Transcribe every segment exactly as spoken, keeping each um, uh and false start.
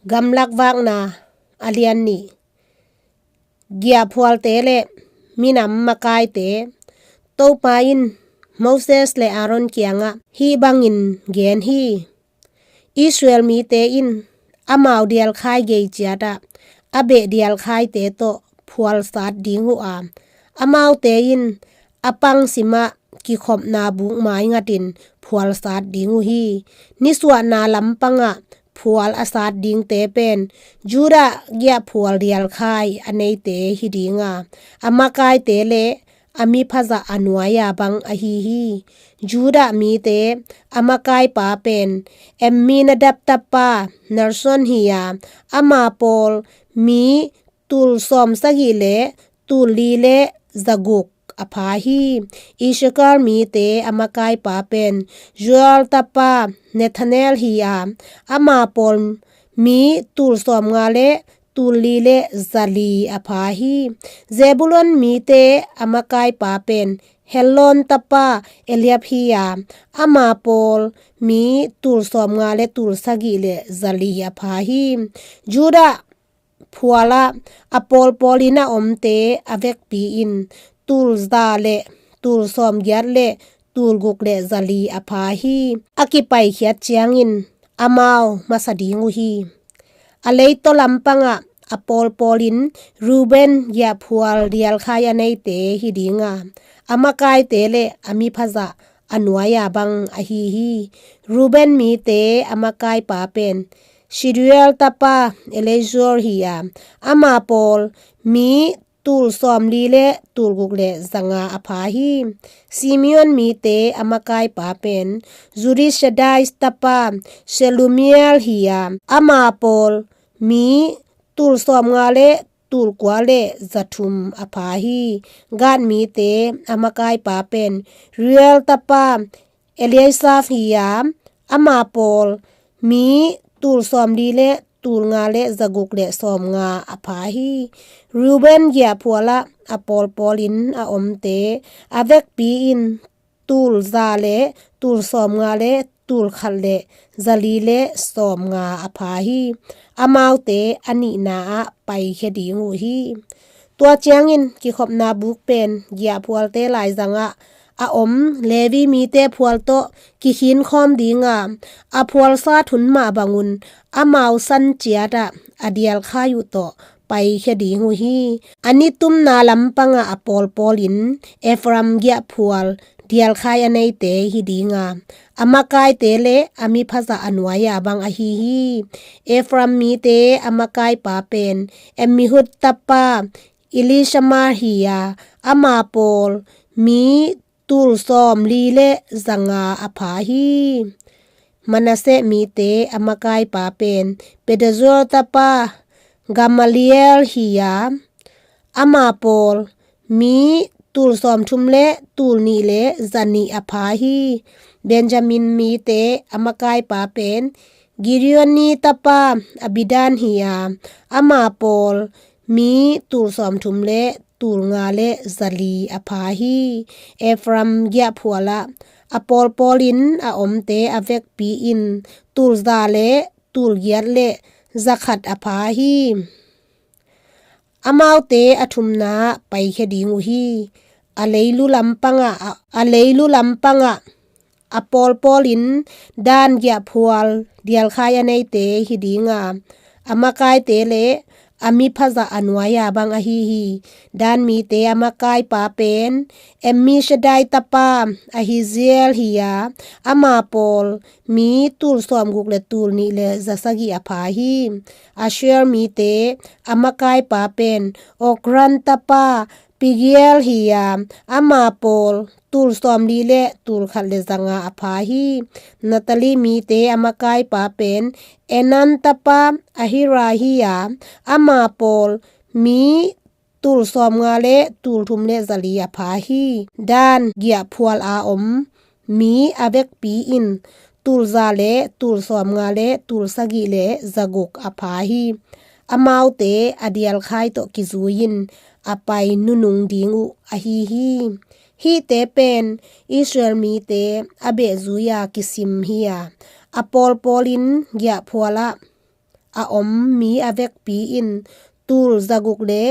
Gamlak Vakna a lian nih. Giahphualte le minam makaite. Topa in Moses le Aaron kiangah hih bangin gen hi: Israel mite in amau dialkhai gei ciatah a beh dialkhaite tawh phualsat ding uh a, amaute in a pangsimah kikhopna buk maingatin phualsat ding uh hi. Nisuahna lampangah phual a sat dingte pen Judah giahphual dialkhai a neite hi dinga, a makaite le a miphazah a nuai-a bang ahi hi. Judah mite a makaipa pen Amminadab tapa Nahson hi-a, ama pawl mi tul sawm sagih le tul li le zaguk a pha hi. Issakar mite a makaipa pen Joel tapa Nethanel hi-a, ama pawl mi tul sawmnga le tul li le zali a pha hi. Zebulon mite a makaipa pen Helon tapa Eliab hi-a, ama pawl mi tul sawmnga le tul sagih le zali a pha hi. Judah phualah a pawlpawlin a omte a vekpi in tul za le tul sawmgiat le tul guk le zali a pha hi. A kipaikhiat ciangin amau masa ding uh hi. A leitaw lampangah a pawlpawlin Reuben giahphual dialkhai a neite hi dinga, a makaite le a miphazah a nuai-a bang ahi hi. Reuben mite a makaipa pen Shedeur tapa Elizur hi-a, ama pawl mi tul sawmli le tul guk le zanga a pha hi. Simeon mite a makaipa pen Zurishadai tapa Shelumiel hi-a, ama pawl mi tul sawmnga le tul kua le zathum a pha hi. Gad mite a makaipa pen Reuel tapa Eliasaph hi-a, ama pawl mi tul sawmli le tul nga le zaguk le sawmnga a pha hi. Reuben giahphualah a pawlpawlin a omte a vekpi in tul za le tul sawmnga le tul khat le zali le sawmnga a pha hi. Amaute a nihna ah paikhia ding uh hi. Tua ciangin kikhopna buk pen giahphualte laizangah a om Levi mite phual tawh kikhinkhawm dinga, a phualsat hun mah bangun amau san ciatah a dialkhai uh tawh paikhia ding uh hi. A nitumna lampangah a pawlpawlin Ephraim giahphual dialkhai a neite hi dinga, a makaite le a miphazah a nuai-a bang ahi hi. Ephraim mite a makaipa pen Ammihud tapa Elishama hi-a, ama pawl mi tul sawmli le zanga a pha hi. Manasseh mite a makaipa pen Pedahzur tapa Gamaliel hi-a, ama pawl mi tul sawmthum le tul nih le zanih a pha hi. Benjamin mite a makaipa pen Gideoni tapa Abidan hi-a, ama pawl mi tul sawmthum le tul nga le zali a pha hi. Ephraim giahphualah a pawlpawlin a omte a vekpi in tul za le tul giat le zakhat a pha hi. Amaute a thumna paikhia ding uh hi. A leilu lampangah a, a leilu lampangah a pawlpawlin Dan giahphual dialkhai a neite hi dinga, a makaite le a miphazah a nuai-a bang ahi hi. Dan mite a makaipa pen Ammishaddai tapa Ahiziel hi-a, ama pawl mi tul sawmguk le tul nih le zasagih a pha hi. Asher mite a makaipa pen Okran tapa Pagiel hi-a, ama pawl tul sawmli le tul khat le zanga a pha hi. Naphtali mite a makaipa pen Enan tapa Ahira hi-a, ama pawl mi tul sawmnga le tul thum le zali a pha hi. Dan giahphual a om mi a vekpi in tul za le tul sawmnga le tul sagih le zaguk a pha hi. Amaute a dialkhai tawh kizui-in a pai nunung ding uh ahi hi. Hihte pen Israel mite a behzui-a kisim hi-a, a pawlpawlin giahphualah a om mi a vekpi in tul zaguk le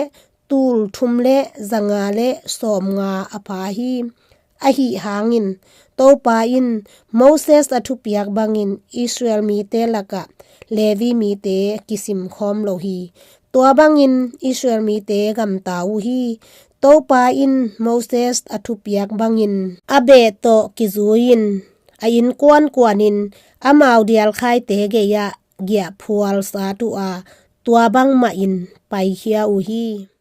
tul thum le zanga le sawmnga a pha hi. Ahi hangin Topa in Moses a thupiak bangin Israel mite lakah Levi mite kisim khawm lo hi. Tua bangin Israel mite gamta uh hi. Topa in Moses a thupiak bangin a beh tawh kizui-in a innkuan kuanin amau dialkhaite gei-ah giahphual sat uh a, tua bangmahin paikhia uh hi.